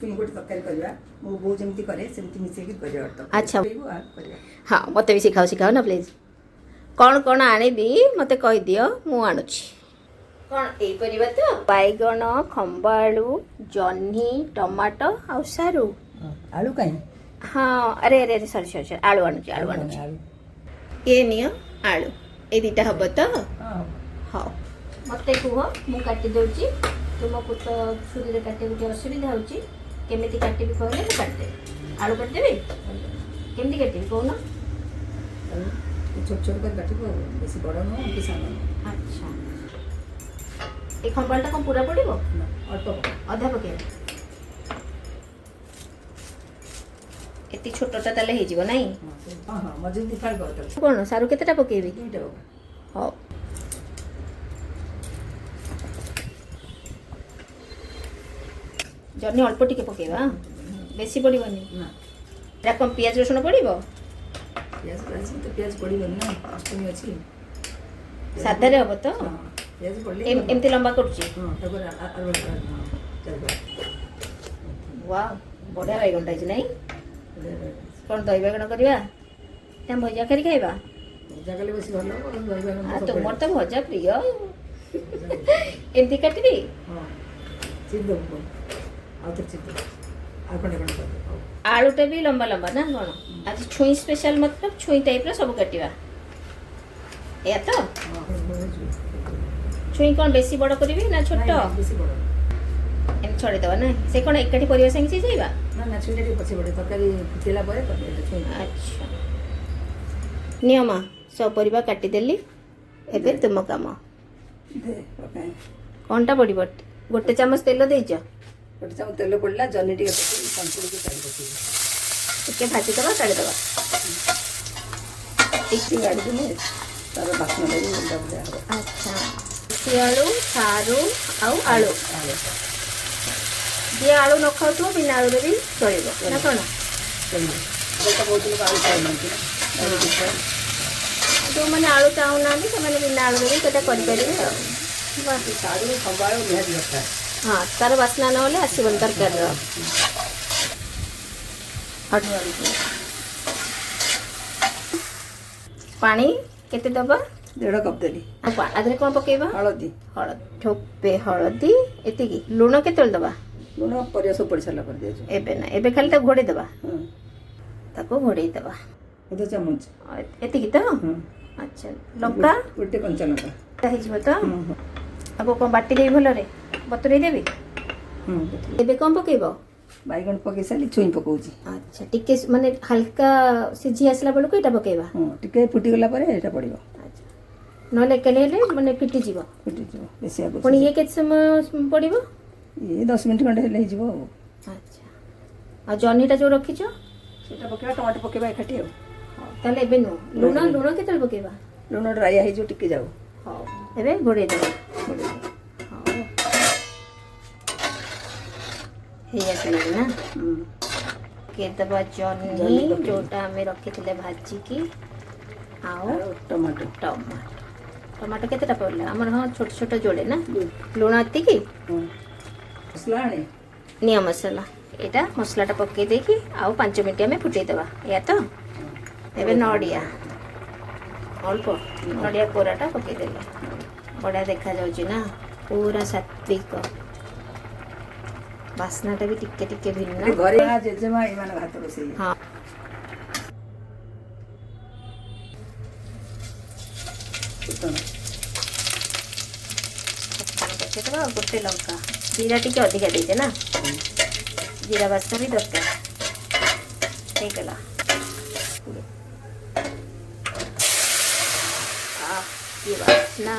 ଛୁଇଁ ଗୋଟେ ତରକାରୀ କରିବା। ମୋ ବୋଉ ଯେମିତି କରେ, ସେମିତି ମିଶେଇକି କରିବା ଗୋଟେ ତରକାରୀ। ଆଚ୍ଛା। ଶିଖେଇବୁ ଆଉ କରିବା। ହଁ, ମୋତେ ବି ଶିଖାଅ, ଶିଖାଅ ନା ପ୍ଲିଜ୍। କ'ଣ କ'ଣ ଆଣିବି ମୋତେ କହିଦିଅ, ମୁଁ ଆଣୁଛି। କ'ଣ ଏଇ ପରିବା ତ? ବାଇଗଣ, ଖମ୍ବ ଆଳୁ, ଜହ୍ନି, ଟମାଟୋ ଆଉ ସାରୁ। ଆଳୁ କାହିଁ? ହଁ, ଆରେ ଆରେ ଆରେ, ସରି ସରି ସରି, ଆଳୁ ଆଣୁଛି, ଆଳୁ ଆଣୁଛି। ଆଳୁ। ଏ ନିଅ ଆଳୁ। ଏଇ ଦୁଇଟା ହବ ତ? ହଁ। ହଉ, ମୋତେ କୁହ, ମୁଁ କାଟି ଦେଉଛି। ତୁମକୁ ତ ଛୁରୀରେ କାଟିବାକୁ ଟିକେ ଅସୁବିଧା ହେଉଛି। କେମିତି କାଟିବି କହିଲେ ମୁଁ କାଟିଦେବି। ଆଳୁ କାଟିଦେବି, କେମିତି କାଟିବି କହୁନ? ଆଳୁ ଛୋଟ ଛୋଟ କରି କାଟିବୁ ଆଉ, ବେଶୀ ବଡ଼ ନୁହଁ କି ସାନ ନୁହଁ। ଆଚ୍ଛା, ଏ ଖମ୍ବାଳୁଟା କ'ଣ ପୁରା ପଡ଼ିବ? ନା, ଅଳ୍ପ ପକା। ଅଧା ପକେଇବା। ଏତିକି ଛୋଟଟା ତାହେଲେ ହେଇଯିବ ନାଇଁ? ହଁ, ମଝିରେ ଦି ଫାଳ କର ତାକୁ। କ'ଣ, ସାରୁ କେତେଟା ପକେଇବି? ଦୁଇଟା ପକା। ହଉ। ଜହ୍ନି ଅଳ୍ପ ଟିକେ ପକେଇବା, ବେଶୀ ପଡ଼ିବନି। ନା। ଏଇଟା କ'ଣ ପିଆଜ ରସୁଣ ପଡ଼ିବ? ପିଆଜ ଆଜି ତ ପିଆଜ ପଡ଼ିବନି ନା, ଅଷ୍ଟମୀ ଅଛି। ସାଧାରେ ହବ ତ? ହଁ, ପିଆଜ ପଡ଼ିଲେ ଏମିତି ଲମ୍ବା କରୁଛି। ହଁ, ତାକୁ ଆଳୁ, ହଁ, ଚାରି ୱା, ବଢ଼ିଆ ବାଇଗଣଟା ହେଇଛି ନାଇଁ? ବଢ଼ିଆ ବାଇଗଣ ଅଛି। କ'ଣ, ଦହି ବାଇଗଣ କରିବା ନା ଭଜା କରି ଖାଇବା? ଭଜା କଲେ ବେଶୀ ଭଲ ହବ ଆଉ ଦହି ବାଇଗଣ ତ ଆଉ ସବୁବେଳେ। ତୁମର ତ ଭଜା ପ୍ରିୟ ଆଉ। ଏମିତି କାଟିବି? ହଁ, ଚିରି ଦେବୁ ପୁଣି, ଆଉ ଥରେ ଚିରି ଦେବୁ, ଆଉ ଖଣ୍ଡେ ଖଣ୍ଡେ କରିଦେବୁ, ହଉ। ଆଳୁଟା ବି ଲମ୍ବା ଲମ୍ବା ନା କ'ଣ? ଆଜି ଛୁଇଁ ସ୍ପେଶାଲ, ମତଲବ ଛୁଇଁ ଟାଇପ୍ର ସବୁ କାଟିବା, ଏଇଆ ତ? ହଁ, ହେଇଯିବ। ଛୁଇଁ କ'ଣ ବେଶୀ ବଡ଼ କରିବି ନା ଛୋଟ? ନାଇଁ, ନାଇଁ, ବେଶୀ ବଡ଼। ଏମିତି ଛଡ଼େଇଦେବା ନା ସେ କ'ଣ ଏକାଠି ପରିବା ସାଙ୍ଗେ ସିଝେଇବା? ନା ନା, ଛୁଇଁଟା ଟିକେ ପଛେ ପଡ଼େ, ତରକାରୀ ଫୁଟିଲା ପରେ ତରକାରୀଟା ଛୁଇଁ। ଆଚ୍ଛା, ନିଅ ମା, ସବୁ ପରିବା କାଟିଦେଲି, ଏବେ ତୁମ କାମ। ଦେ ପକାଏ। କ'ଣଟା ପଡ଼ିବ? ଗୋଟେ ଚାମଚ ତେଲ ଦେଇଛ? ଗୋଟେ ଚାମଚ ତେଲ ପଡ଼ିଲା। ଜହ୍ନି ଟିକେ ପକେଇ ସନ୍ତୁଳିକି କାଢ଼ି ପକେଇବି। ଟିକେ ଭାଜିଦେବା, କାଢ଼ିଦେବା। ଟିକେ କାଢ଼ିଦେଲେ ତାର ବାସ୍ନାଟା ବି ବଢ଼ିଆ ବଢ଼ିଆ ହେବ। ଆଚ୍ଛା, ଦେଶୀ ଆଳୁ, ସାରୁ ଆଉ ଆଳୁ। ଆଳୁ। ଯିଏ ଆଳୁ ନ ଖାଉଥିବ, ବିନା ଆଳୁରେ ବି ଚଳିବ ନା କ'ଣ? ଚଳିବ। ଏବେ ତ ବହୁତ ଲୋକ ଆଳୁ ଖାଉନାହାନ୍ତି ନା, ଡାଇବେଟିସ୍ ପାଇଁ। ଯେଉଁମାନେ ଆଳୁ ଚାହୁଁନାହାନ୍ତି, ସେମାନେ ବିନା ଆଳୁରେ ବି ସେଟା କରିପାରିବେ ଆଉ। ବାସ୍। ସାରୁ, ଖମ୍ବ ଆଳୁ ନିହାତି ଦରକାର। ହଁ, ତାର ବାସ୍ନା ନହେଲେ ଆସିବନି ତରକାରୀର। ଆଳୁ। ପାଣି କେତେ ଦବା? ଦେଢ଼ କପ୍ ଦେଲି। ଆଉ ଆଦେହରେ କ'ଣ ପକେଇବା? ହଳଦୀ। ହଳଦୀ, ଠୋପେ ହଳଦୀ, ଏତିକି। ଲୁଣ କେତେବେଳେ ଦବା? ଲୁଣ ପରିବା ସବୁ ପଡ଼ି ସାରିଲା ପରେ ଦିଆଯିବ। ଏବେ ନା, ଏବେ ଖାଲି ତାକୁ ଘୋଡ଼େଇ ଦେବା। ହଁ। ତାକୁ ଘୋଡ଼େଇ ଦେବା। ଅଧ ଚାମଚ। ଆଉ ଏତିକି ତ? ହଁ। ଆଚ୍ଛା, ଲଙ୍କା? ଗୋଟେ କଞ୍ଚା ଲଙ୍କା। ହେଇଯିବ ତ? ହଁ। ଆକୁ କ'ଣ ବାଟି ଦେବି, ଭଲରେ ବତୁରେଇ ଦେବି? ହଁ। ଏବେ କ'ଣ ପକେଇବ? ବାଇଗଣ ପକେଇ ସାରିଲି, ଛୁଇଁ ପକଉଛି। ଆଚ୍ଛା, ଟିକେ ମାନେ ହାଲକା ସିଝି ଆସିଲା ବେଳକୁ ଏଇଟା ପକେଇବା? ହଁ, ଟିକେ ଫୁଟିଗଲା ପରେ ଏଇଟା ପଡ଼ିବ। ଆଚ୍ଛା, ନହେଲେ ଏକାଠି ହେଲେ ମାନେ ଫିଟିଯିବ। ଫୁଟିଯିବ ବେଶୀ ଆଗକୁ। ପୁଣି ଇଏ କେତେ ସମୟ ପଡ଼ିବ? ଇଏ 10 ମିନିଟ୍ ଖଣ୍ଡେ ହେଲେ ହେଇଯିବ ଆଉ। ଆଚ୍ଛା, ଆଉ ଜହ୍ନିଟା ଯୋଉ ରଖିଛ? ସେଇଟା ପକେଇବା, ଟମାଟୋ ପକେଇବା ଏକାଠି ଆଉ। ହଉ, ତାହେଲେ ଏବେ ନୁହଁ। ଲୁଣ, ଲୁଣ କେତେବେଳେ ପକେଇବା? ଲୁଣ ରାଇଆ ହେଇଯିବ, ଟିକେ ଯାଉ। ହଉ, ଏବେ ଘୋଡ଼େଇ ଦେବା। ହଉ, ହେଇ ଆସିଲାଣି ନା? ହୁଁ। ପକେଇଦେବା ଜହ୍ନି। ଜହ୍ନି ପକେଇଦେବା। ଯୋଉଟା ଆମେ ରଖିଥିଲେ ଭାଜିକି, ଆଉ ଆଉ ଟମାଟୋ। ଟମାଟୋ, ଟମାଟୋ କେତେଟା ପଡ଼ିଲା ଆମର? ହଁ, ଛୋଟ ଛୋଟ ଯୋଡ଼େ ନା? ଲୁଣ ଏତିକି? ହଁ, ମସଲା ଆଣେ। ନିଅ ମସଲା। ଏଇଟା ମସଲାଟା ପକେଇ ଦେଇକି ଆଉ 5 ମିନିଟ୍ ଆମେ ଫୁଟେଇଦେବା, ଏଇଆ ତ? ଏବେ ନଡ଼ିଆ, ଅଳ୍ପ ନଡ଼ିଆ କୋରାଟା ପକେଇଦେଲେ ବଢ଼ିଆ ଦେଖାଯାଉଛି ନା? ପୁରା ସାତ୍ବିକ, ବାସ୍ନାଟା ବି ଟିକେ ଟିକେ ଭିନ୍ନ। ଘରେ ମା, ଜେଜେମା ଏମାନଙ୍କ ହାତ ରୋଷେଇ। ହଁ। ଫୁଟଣ। ଫୁଟଣ ପକେଇଦେବା ଆଉ ଗୋଟେ ଲଙ୍କା। ଜିରା ଟିକେ ଅଧିକା ଦେଇଛେ ନା? ଜିରା ବାସ୍ନା ବି ଦରକାର। ହେଇଗଲା। ଆহ, କି ବାସ୍ନା!